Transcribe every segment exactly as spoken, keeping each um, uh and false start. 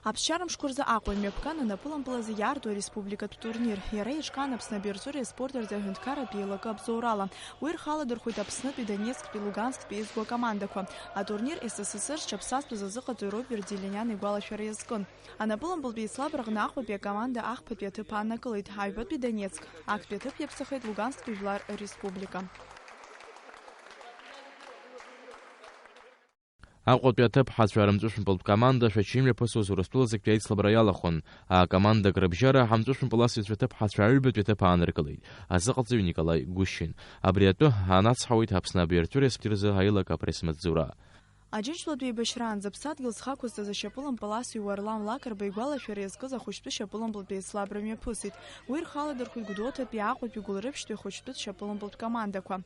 Аԥсшьара мшқәа рзы Аҟәа имҩаԥган анапылампылазы иаарту ареспубликатә турнир. Иара еиҿкаан Аԥсны абиаҵәыреи аспорти рзы аҳәынҭқарратә еилакы абзоурала. Уи рхы аладырхәит Аԥснытәи, Донецктәи, Лугансктәи еизго акомандақәа. Атурнир С С С Р зҽаԥсазтәыз азыҟаҵаҩ Роберт Делиниан игәалашәара иазкын. Анапылампылтәи еицлабра аҟны Аҟәатәи акоманда ахԥатәи аҭыԥ ааннакылеит, аҩбатәи Донецк, актәи аҭыԥ иаԥсахеит Лугансктәи Жәлар Республика. Аҟәатәи аҭыԥҳацәа рымҵәышәмпылтә команда шәача имҩаԥысуаз Урыстәылазтәи аицлабра иалахәын. Акомандак рыбжьара ҳамҵәышәмпыласыҩцәа аҭыԥҳацәа аҩбатәи аҭыԥ ааныркылеит. Азыҟаҵаҩ Николаи Гущин. Абри атәы анацҳауеит Аԥсны абиаҵәыреи аспорти рзы аилак апресс-маҵзура. Аџьынџьтәылатә еибашьраан зыԥсадгьыл зхы ақәызҵаз ашьапылампыласҩы Уарлам Лакрба игәалашәара иазкыз ахәыҷтәы шьапылампылтәи еицлабра мҩаԥысит. Уи рхы аладырхәит Гәдоуҭатәи, Аҟәатәи, Гәылрыԥшьтәи ахәыҷтәы шьапылампылтә командақәа.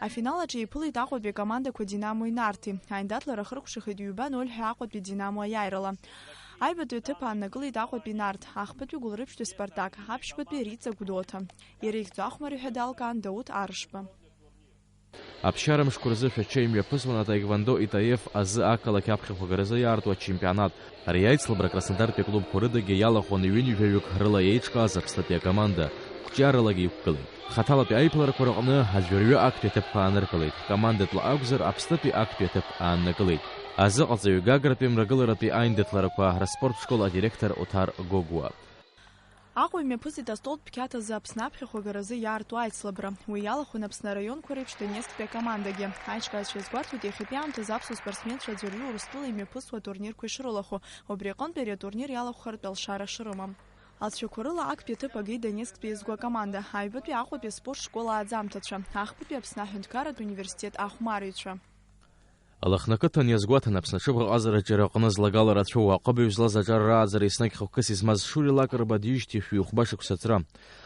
Афинал аҿы еиԥылеит Аҟәатәи акомандақәа Динамо-и Нарҭи. Аиндаҭлара ахыркәшахеит ҩба ноль ҳәа Аҟәатәи Динамо аиааирала. Аҩбатәи аҭыԥ ааннакылеит Аҟәатәи Нарҭ, ахԥатәи Гәылрыԥшьтәи Спартак, аԥшьбатәи Риҵа Гәдоуҭа. Иара ихьӡ ахәмарҩы ҳәа далкаан Дауҭ Аршба. Аԥсшьара мшқәа рзы шәача имҩаԥысуан атаеквондо ИТФ азы ақалақь аԥхьахә агаразы иаарту ачемпионат. Ари аицлабра Краснодартәи аклубқәа рыдагьы иалахәын ҩынҩажәаҩык рыла еиҿкааз Аԥснытәи акоманда, қәҿиаралагьы иқәгылеит. Хаҭалатәи аиԥыларақәа рыҟны аӡәырҩы актәи аҭыԥқәа ааныркылеит, командатәла акәзар, Аԥснытәи актәи аҭыԥ ааннакылеит. Азыҟаҵаҩ Гагратәи Мрагыларатәи аиндаҭларақәа рыспорт школ адиректор Оҭар Гогәуа. Аҟәа имҩаԥысит астолтә қьаҭ азы Аԥсны аԥхьахә агаразы иаарту аицлабра. Уи иалахәын Аԥсны араионқәа реиԥш Донецктәи акомандагьы. Аиҿкаацәа иазгәарҭоит иахьатәи аамҭазы аԥсуа спортсменцәа аӡәырҩы Урыстәыла имҩаԥысуа атурнирқәа ишрылахәу, убри аҟынтә ари атурнир иалахәхартә алшара шрымам. Ацәақәа рыла актәи аҭыԥ агеит Донецктәи еизго акоманда, аҩбатәи Аҟәатәи аспорт школ ааӡамҭацәа, ахԥатәи Аԥсны аҳәынҭқарратә университет ахәмарыҩцәа. Алыхны ақыҭан иазгәаҭан Аԥсны аҽыбӷаҟазараҿы араҟны злагала рацәоу аҟыбаҩ злаз аҿар рааӡара еснагь хықәкыс измаз Шури Лакрба диижьҭеи шәи хәба шықәса ҵра.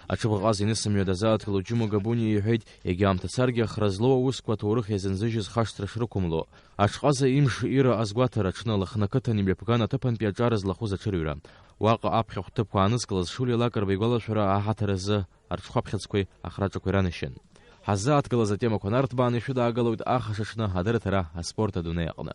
Аҽыбӷаҟаза инысымҩа дазааҭгыло Џьума Габуниа иҳәеит, иагьа аамҭа царгьы ахра злоу аусқәа аҭоурых иазынзыжьыз хашҭра шрықәымло. Аҽҟаза имш ира азгәаҭара аҽны Алыхны ақыҭан имҩаԥган аҭыԥантәи аҿар злахәыз аҽырҩра. Уаҟа аԥхьахә ҭыԥқәа аанызкылаз Шури Лакрба игәалашәара аҳаҭыр азы арҽхәаԥхьыӡқәеи ахраҿақәеи ранашьан. Ҳаззааҭгылаз атемақәа нарҭбааны ишәыдаагалоит ахш аҽны адырраҭара аспорт адунеи аҟны.